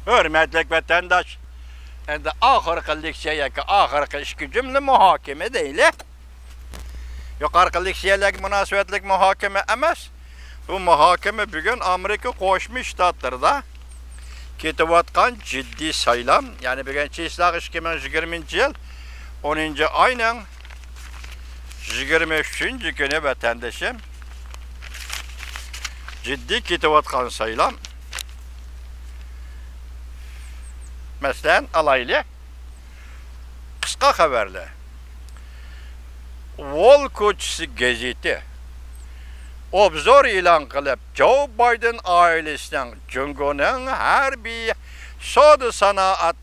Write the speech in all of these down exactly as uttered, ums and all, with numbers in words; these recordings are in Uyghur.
ھۆرمەتلىك ۋەتەنداش، ئەمدى ئاخىرقى لېكسىيە ياكى ئاخىرقى ئىككى جۈملە مۇھاكىمە دەيلى. يۇقىرىقى لېكسىيەلەرگە مۇناسىۋەتلىك مۇھاكىمە ئەمەس. بۇ مۇھاكىمە بۈگۈن ئامېرىكا قوشما شتاتلىرىدا كېتىۋاتقان جىددىي سايلام، يەنى بۈگۈن چىسلاغا ئىككى مىڭ يىگىرمىنچى يىل ئونىنچى ئاينىڭ يىگىرمە ئۈچىنچى كۈنى ۋەتەندىشىم، جىددىي كېتىۋاتقان سايلام. مەسىلەن، ئالايلى. قىسقا خەۋەرلەر. ۋول كوچىسى گېزىتى ئوبزور ئېلان قىلىپ، جو بايدېن ئائىلىسىنىڭ جۇڭگونىڭ ھەربىي سودا سانائەت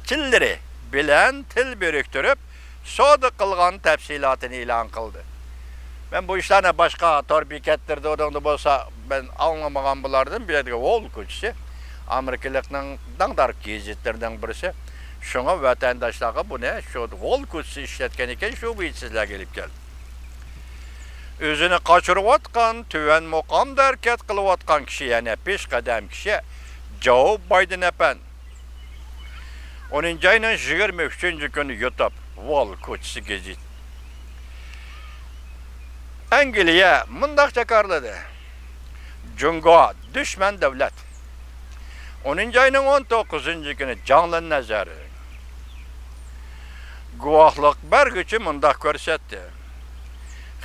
چىللىرى بىلەن تىل بىرىكتۈرۈپ، سودا قىلغان تەپسىلاتىنى ئېلان قىلدى. مەن بۇ ئىشلارنى باشقا تور بېكەتلىرىدە، ئۇنىڭدا بولسا، مەن ئاڭلىمىغان بۇلاردىن. بۇ يەردىكى ۋول كوچىسى ئامېرىكىلىقنىڭ داڭدار گېزىتلىرىنىڭ بىرسى. شۇڭا ۋەتەنداشلارغا بۇنى شۇ ۋول كوچىسى ئىشلەتكەن ئىكەن، شۇ بويىچە سىزلەرگە ئېلىپ كەلدىم. ئۆزىنى قاچۇرۇۋاتقان، تۆۋەن مۇقامدا ھەرىكەت قىلىۋاتقان كىشى، يەنى پېشقەدەم كىشى جو بايدېن ئەپەندى. ئونىنچى ئاينىڭ يىگىرمە ئۈچىنچى كۈنى يۇتۇپ، ۋول كوچىسى گېزىت. ئەنگلىيە مۇنداق جاكارلىدى: جۇڭگو دۈشمەن دۆلەت. ئونىنچى ئاينىڭ ئون توققۇزىنچى كۈنى جاڭلىن نەزەر گۇۋاھلىق بەرگۈچى مۇنداق كۆرسەتتى: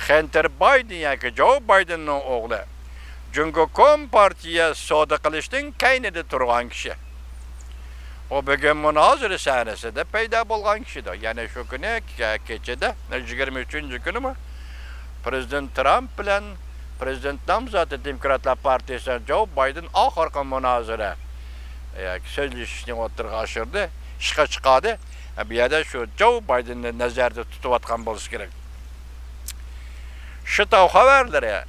خەنتېر بايدېن ياكى جو بايدېننىڭ ئوغلى، جۇڭگو كومپارتىيە سودا قىلىشنىڭ كەينىدە تۇرغان كىشى. ئۇ بۈگۈن مۇنازىرە سەھنىسىدە پەيدا بولغان كىشىدۇر. يەنى شۇ كۈنى كە-، كېچىدە، يىگىرمە ئۈچىنچى كۈنىمۇ پرېزىدېنت ترامپ بىلەن پرېزىدېنت نامزاتى دېموكراتلار پارتىيىسىنىڭ جو بايدېن ئاخىرقى مۇنازىرە، ياكى سۆزلىشىشنى ئوتتۇرىغا ئاشۇردى، ئىشقا چىقاردى. بۇ يەردە شۇ جو بايدېننى نەزەردە تۇتۇۋاتقان بولسا كېرەك. شتاۋ خەۋەرلىرى.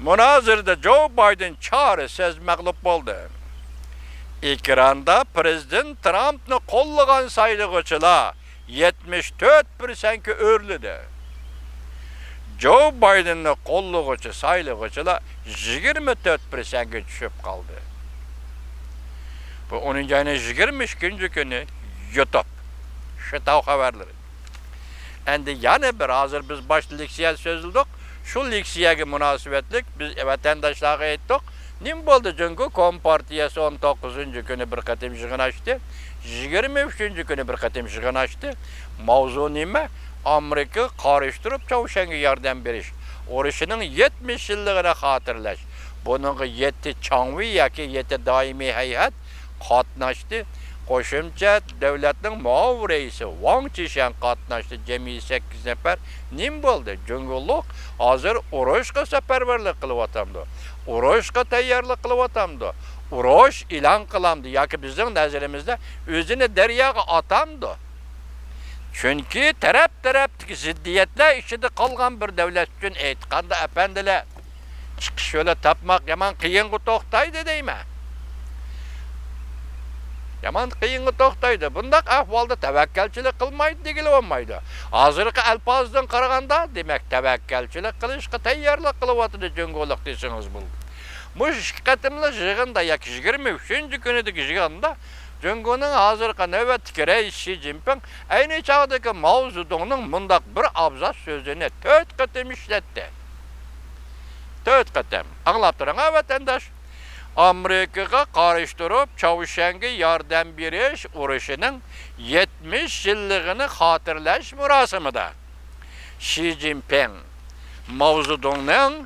مۇنازىرىدە جو بايدېن چارىسىز مەغلۇپ بولدى. ئېكراندا پرېزىدېنت ترامپنى قوللىغان سايلىغۇچىلار يەتمىش تۆت پىرسەنتكە ئۆرلىدى. جو بايدېننى قوللىغۇچى سايلىغۇچىلار يىگىرمە تۆت پىرسەنتكە چۈشۈپ قالدى. بۇ ئونىنچى ئاينىڭ يىگىرمە ئىككىنچى كۈنى يۇتۇپ. شتاۋ خەۋەرلىرى. ئەمدى يەنە بىر، ھازىر بىز باشتا لېكسىيە سۆزلىدۇق. شۇ لېكسىيەگە مۇناسىۋەتلىك بىز ۋەتەنداشلارغا ئېيتتۇق. نېمە بولدى؟ جۇڭگو كومپارتىيەسى ئون توققۇزىنچى كۈنى بىر قېتىم يىغىن ئاچتى. يىگىرمە ئۈچىنچى كۈنى بىر قېتىم يىغىن ئاچتى. ماۋزۇ نېمە؟ ئامېرىكىغا قارشى تۇرۇپ، چاۋشيەنگە ياردەم بېرىش ئۇرۇشىنىڭ يەتمىش يىللىقىنى خاتىرىلەش. بۇنىڭغا يەتتە چاڭۋېي ياكى يەتتە دائىمىي ھەيئەت قاتناشتى. قوشۇمچە دۆلەتنىڭ مۇئاۋىن رەئىسى ۋاڭ چىشەن قاتناشتى. جەمئىي سەككىز نەپەر. نېمە بولدى؟ جۇڭگولۇق ھازىر ئۇرۇشقا سەپەرۋەرلىك قىلىۋاتامدۇ؟ ئۇرۇشقا تەييارلىق قىلىۋاتامدۇ؟ ئۇرۇش ئېلان قىلامدۇ ياكى بىزنىڭ نەزىرىمىزدە ئۆزىنى دەرياغا ئاتامدۇ؟ چۈنكى تەرەپ-تەرەپتىكى زىددىيەتلەر ئىچىدە قالغان بىر دۆلەت ئۈچۈن ئېيتقاندا، ئەپەندىلەر، چىقىش يولى تاپماق يامان قىيىنغا توختايدۇ دەيمەن. يامان قىيىنغا توختايدۇ. بۇنداق ئەھۋالدا تەۋەككەلچىلىك قىلمايدۇ دېگىلى بولمايدۇ. ھازىرقى ئەلپازدىن قارىغاندا، دېمەك، تەۋەككەلچىلىك قىلىشقا تەييارلىق قىلىۋاتىدۇ جۇڭگولۇق دېسىڭىز بولىدۇ. مۇشۇ ئىككى قېتىملىق يىغىندا ياكى يىگىرمە ئۈچىنچى كۈنىدىكى يىغىندا جۇڭگونىڭ ھازىرقى نۆۋەتتىكى رەئىسى شى جىنپىڭ ئەينى چاغدىكى ماۋ زېدۇڭنىڭ مۇنداق بىر ئابزاس سۆزىنى تۆت قېتىم ئىشلەتتى. تۆت قېتىم. ئاڭلاپ تۇرۇڭ ھە، ۋەتەنداش. ئامېرىكىغا قارشى تۇرۇپ، چاۋشيەنگە ياردەم بېرىش ئۇرۇشىنىڭ يەتمىش يىللىقىنى خاتىرىلەش مۇراسىمىدا شى جىنپىڭ ماۋ زېدۇڭنىڭ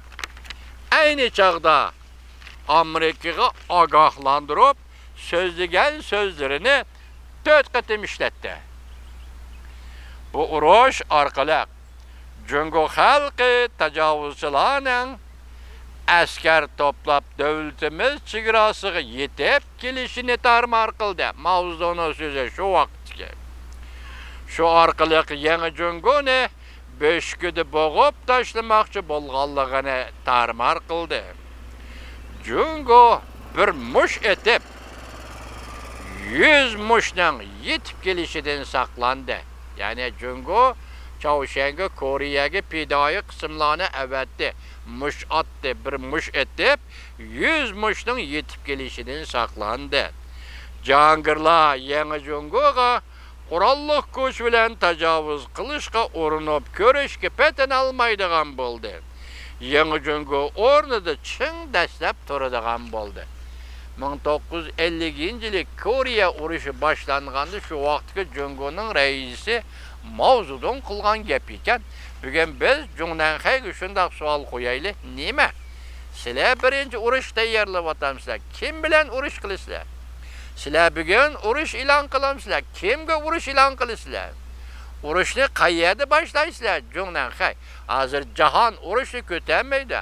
ئەينى چاغدا ئامېرىكىغا ئاگاھلاندۇرۇپ سۆزلىگەن سۆزلىرىنى تۆت قېتىم ئىشلەتتى. بۇ ئۇرۇش ئارقىلىق جۇڭگو خەلقى تاجاۋۇزچىلارنىڭ ئەسكەر توپلاپ، دۆلىتىمىز چېگراسىغا يېتىپ كېلىشىنى تارمار قىلدى. ماۋ زېدۇڭنىڭ سۆزى شۇ ۋاقىتتىكى. شۇ ئارقىلىق يېڭى جۇڭگونى بۆشۈكىدە بوغۇپ تاشلىماقچى بولغانلىقىنى تارمار قىلدى. جۇڭگو بىر مۇش ئېتىپ، يۈز مۇشنىڭ يېتىپ كېلىشىدىن ساقلاندى. يەنى جۇڭگو چاۋشيەنگە كورېيەگە پىدائىي قىسىملارنى ئەۋەتتى. مۇش ئاتتى، بىر مۇش ئېتىپ، يۈز مۇشنىڭ يېتىپ كېلىشىدىن ساقلاندى. جاھانگىرلار يېڭى جۇڭگوغا قوراللىق كۈچ بىلەن تاجاۋۇز قىلىشقا ئۇرۇنۇپ كۆرۈشكە پېتىنالمايدىغان بولدى. يېڭى جۇڭگو ئورنىدا چىڭ دەسسەپ تۇرىدىغان بولدى. مىڭ توققۇز يۈز ئەللىكىنچى يىلى كورېيە ئۇرۇشى باشلانغاندا، شۇ ۋاقىتتىكى جۇڭگونىڭ رەئىسى ماۋ زېدۇڭ قىلغان گەپ ئىكەن. بۈگۈن بىز جۇڭ نەنخەيگە شۇنداق سوئال قويايلى، نېمە؟ سىلەر بىرىنچى ئۇرۇش تەييارلىۋاتامسىلەر؟ كىم بىلەن ئۇرۇش قىلىسىلەر؟ سىلەر بۈگۈن ئۇرۇش ئېلان قىلامسىلەر؟ كىمگە ئۇرۇش ئېلان قىلىسىلەر؟ ئۇرۇشنى قەيەردە باشلايسىلەر؟ جۇڭ نەنخەي، ھازىر جاھان ئۇرۇشنى كۆتەرمەيدۇ.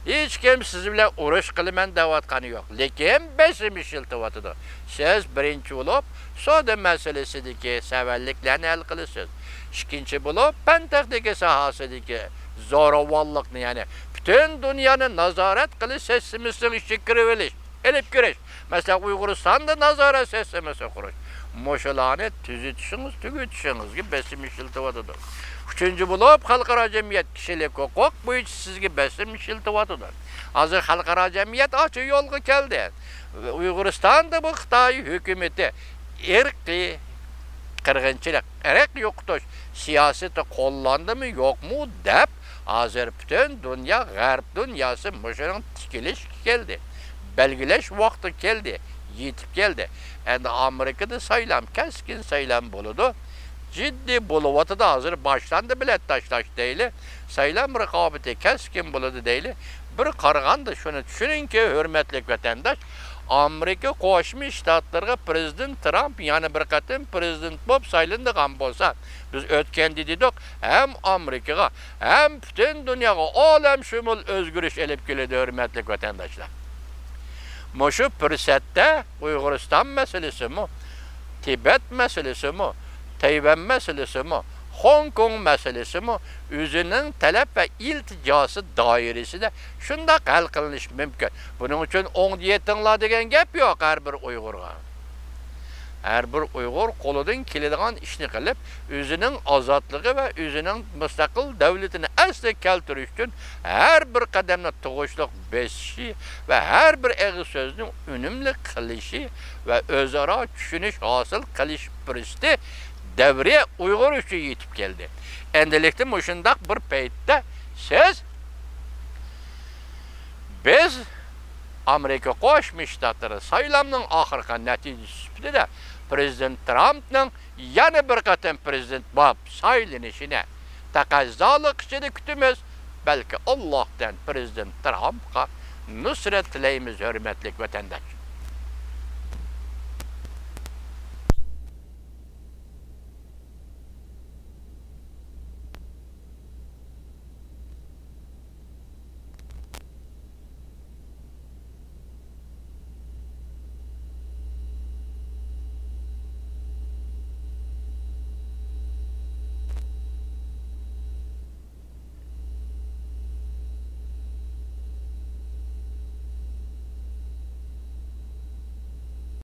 ھېچكىم سىز بىلەن ئۇرۇش قىلىمەن دەۋاتقىنى يوق، لېكىن بېسىم ئىشلىتىۋاتىدۇ. سىز بىرىنچى بولۇپ سودا مەسىلىسىدىكى سەۋەنلىكلەرنى ھەل قىلىسىز. ئىككىنچى بولۇپ پەن تېخنىكا ساھەسىدىكى زوراۋانلىقنى، يەنى پۈتۈن دۇنيانى نازارەت قىلىش سىستېمىسىنىڭ ئىچىگە كىرىۋېلىش، ئېلىپ كىرىش. مەسىلەن، ئۇيغۇرىستاندا نازارەت سىستېمىسى قۇرۇش. مۇشۇلارنى تۈزىتىشىڭىز، تۈگىتىشىڭىزگە بېسىم ئىشلىتىۋاتىدۇ. ئۈچىنچى بولۇپ، خەلقئارا جەمئىيەت كىشىلىك ھوقۇق بويىچە سىزگە بېسىم ئىشلىتىۋاتىدۇ. ھازىر خەلقئارا جەمئىيەت ئاچا يولغا كەلدى. ئۇيغۇرىستاندا بۇ خىتاي ھۆكۈمىتى ئىرقىي قىرغىنچىلىق، ئىرق يوقىتىش سىياسىتى قوللاندىمۇ يوقمۇ دەپ، ھازىر پۈتۈن دۇنيا، غەرب دۇنياسى مۇشۇنىڭ تىكىلىشكە كەلدى. بەلگىلەش ۋاقتى كەلدى، يېتىپ كەلدى. ئەمدى ئامېرىكىدا سايلام، كەسكىن سايلام بولىدۇ. جىددىي بولۇۋاتىدۇ، ھازىر باشلاندى بېلەت تاشلاش دەيلى. سايلام رىقابىتى كەسكىن بولىدۇ دەيلى. بىر قارىغاندا شۇنى چۈشىنىڭكى، ھۆرمەتلىك ۋەتەنداش، ئامېرىكا قوشما شتاتلىرىغا پىرېزىدېنت ترامپ يەنە بىر قېتىم پىرېزىدېنت بولۇپ سايلىنىدىغان بولسا، بىز ئۆتكەندە دېدۇق، ھەم ئامېرىكىغا، ھەم پۈتۈن دۇنياغا ئالەمشۇمۇل ئۆزگىرىش ئېلىپ كېلىدۇ، ھۆرمەتلىك ۋەتەنداشلار. مۇشۇ پۇرسەتتە ئۇيغۇرىستان مەسىلىسىمۇ، تىبەت مەسىلىسىمۇ، تەيۋەن مەسىلىسىمۇ، خوڭكوڭ مەسىلىسىمۇ ئۆزىنىڭ تەلەپ ۋە ئىلتىجاسى دائىرىسىدە شۇنداق ھەل قىلىنىشى مۇمكىن. بۇنىڭ ئۈچۈن ئوڭدا يېتىڭلار دېگەن گەپ يوق ھەر بىر ئۇيغۇرغا. ھەر بىر ئۇيغۇر قولىدىن كېلىدىغان ئىشنى قىلىپ، ئۆزىنىڭ ئازادلىقى ۋە ئۆزىنىڭ مۇستەقىل دۆلىتىنى ئەسلىگە كەلتۈرۈش ئۈچۈن ھەر بىر قەدەمنى تۇغۇشلۇق بېسىشى ۋە ھەر بىر ئېغىز سۆزنى ئۈنۈملۈك قىلىشى ۋە ئۆزئارا چۈشىنىش ھاسىل قىلىش پۇرسىتى دەۋرى ئۇيغۇر ئۈچۈن يېتىپ كەلدى. ئەمدىلىكتە مۇشۇنداق بىر پەيتتە سىز، بىز ئامېرىكا قوشما شتاتلىرى سايلامنىڭ ئاخىرقى نەتىجىسى سۈپىتىدە پىرېزىدېنت ترامپنىڭ يەنە بىر قېتىم پىرېزىدېنت بولۇپ سايلىنىشىنى تەقەززالىق ئىچىدە كۈتىمىز. بەلكى ئاللاھتىن پىرېزىدېنت ترامپقا نۇسرەت تىلەيمىز، ھۆرمەتلىك ۋەتەنداش.